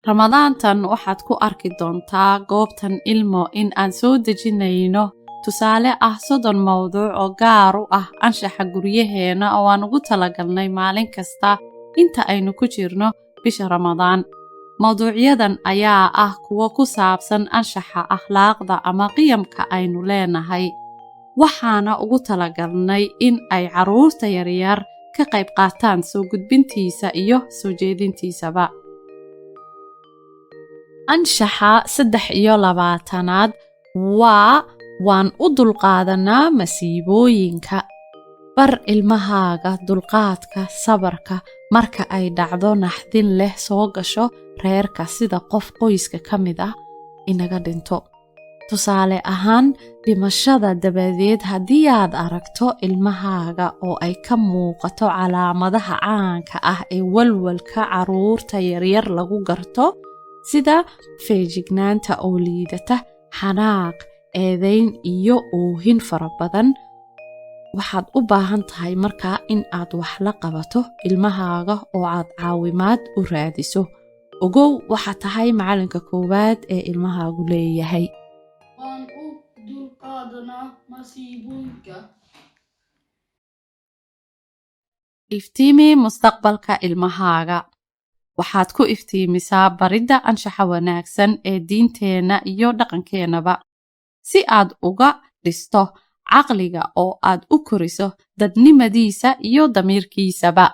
Ramadaantan waxaad ku arki doontaa goobtan Ilmo in aan soo dejinayno tusaale ah 30 mowduuc oo gaar u ah anshaxa guryaheena oo aan ugu talagalnay maalin kasta inta aynu ku jirno bisha Ramadaan. Mowduucyadan ayaa ah kuwo ku saabsan anshaxa, akhlaaqda ama qiyamka aynu leenahay. Waxaana ugu talagalnay in ay carruurta yaryar ka qayb qaataan soo gudbintiisa iyo soo jeedintiisaba. Anshaxa 23aad waa waan u dulqaadanaa masiibooyinka. Bar ilmahaaga dulqaadka, sabarka marka ay dhacdo naxdin leh soo gasho reerka, sida qof qoyska ka mid ah inaga dhinto. Tusaale ahaan, dhimashada dabadeed haddii aad aragto ilmahaaga oo ay ka muuqato calaamadaha caanka ah ee walwalka carruurta yaryar lagu garto, sida feejignaanta oo liidata, xanaaq, eedayn iyo oohin fara badan, waxaad u baahan tahay markaa in aad wax la qabato ilmahaaga oo aad caawimaad u raadiso. Ogow, waxaad tahay macalinka koowaad ee ilmahaagu leeyahay. Waan u dulqaadanaa masiibooyinka. Iftiimi mustaqbalka ilmahaaga. Waxaad ku iftiimisaa baridda anshaxa wanaagsan ee diinteenna iyo dhaqankeenaba, si aad uga dhisto caqliga oo aad u koriso dadnimadiisa iyo damiirkiisaba.